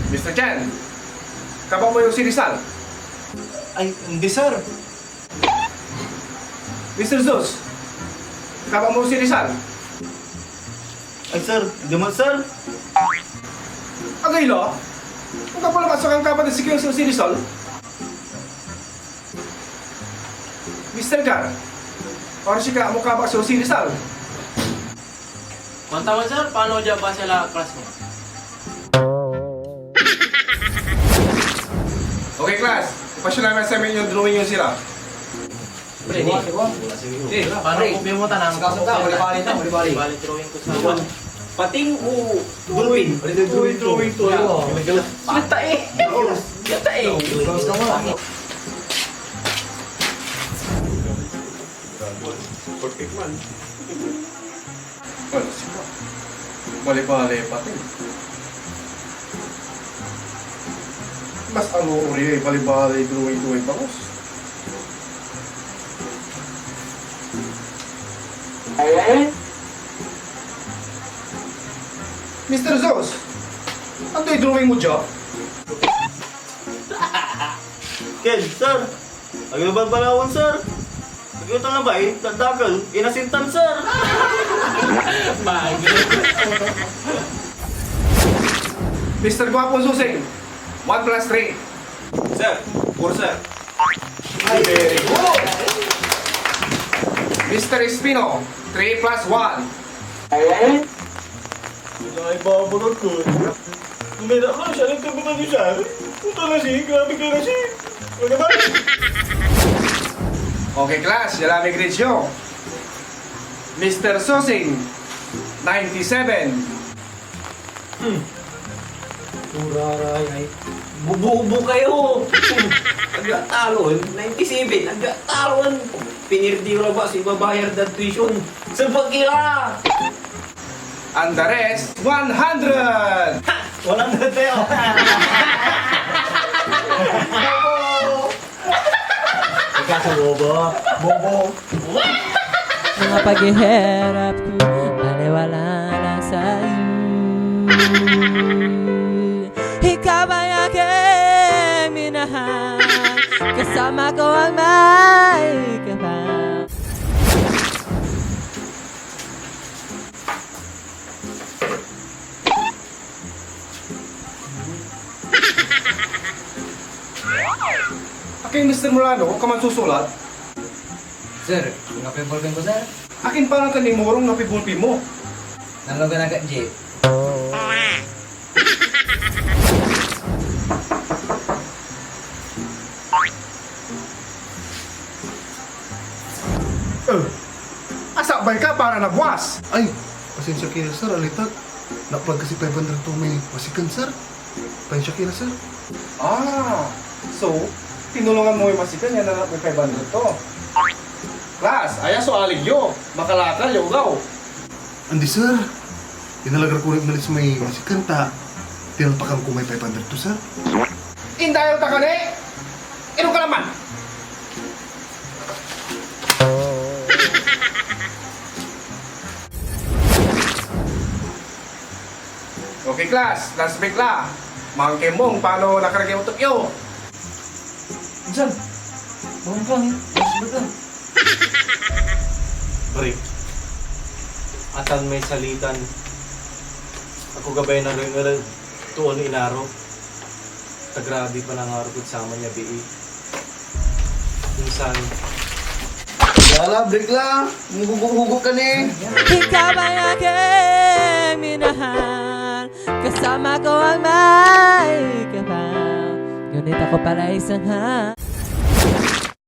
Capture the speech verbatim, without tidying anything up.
Mister Jan, kaba mo si Rizal? Ay, hindi, sir. Mister Zeus, kaba mo si Rizal? Ay, sir, di man, sir. Agay la, anggapo labat so kankabatan si Zeus ed si Rizal. Mister Gar, para sika, amo ka ba so si Rizal? Kuan taman, sir, pano dia base la class mo? Okay, class. Ipasya la may assignment yo, drawing yo sira. Pre, di. Eh, pano kopya mo tan? Sikaso ka, bali-bali ta, bali-bali. Bali drawing ko sa Pating o dolphin? Drawing, drawing, drawing. Gala-gala. Gata eh. Gata eh. Perfect man. Bali-bali, pating. Mas alo ori, bali-bali, drawing, drawing, bangus. Mister Zeus, antoy drawing mo dia? Ken, sir, agyo balbalawen, sir. Agyo tan labay, dadakel, inasintan, sir. Mister Guapo Susing, one plus three. Sir, four, sir. Ay, very good. Mister Espino, three plus one. Ay, baborat ko. Tumira ko, siya nagkapitan niyo siya. Puta na si, grabe kayo na si. Ano ba? Okay, class, yala may grades yo. Mister Susing, ninety-seven. Hmm. Puraray ay bububo kayo. Agyo ataloen, ninety-seven, agyo ataloen. Pinirdi yo labat so ibabayar dad tuition. Sabak ira! And the rest, one hundred! One hundred kayo! Ikaw sa bobo. Bobo. Mga paghihirap ko, baliwala lang sa'yo. Ikaw ay aking minahal, kasama ko ang may kapal. Akin, Mister Molano, ka mansusulat? Sir, anggapoy bulpen ko, sir. Akin paran ka nimurong anggapoy bulpen mo? Nanlogan ak ed jeep. Eh, asabay ka para na buas. Ay, pasensya ki la, sir, alitak. Naplag kasi five hundred to may masikan, sir. Pasensya ki la, sir. Ah, so, tinulungan mo may masikan, yan ang may five hundred to. Class, aya so alig yo. Makalakal ya ogaw. Andi, sir. Inalagar ko ray inalis may masikan ta tinalpakan ko may five hundred to, sir. Indayaw ta ka ni? Ino ka laman? Okay, class. Lunch break la. Mankemong, pano nakarga yung utok yo? Minsan, mankang, lunch break la. Break. Atan may salitan. Ako gabay na ringelag. Toon inaro. Ta grabi pa nangaro kod saman ya bii. Minsan. Yala, break la. Hugo-hugo ka ni. Ikaw ay aking minahal, kasama ko ang may kapal. Ngunit ako pala'y sangha.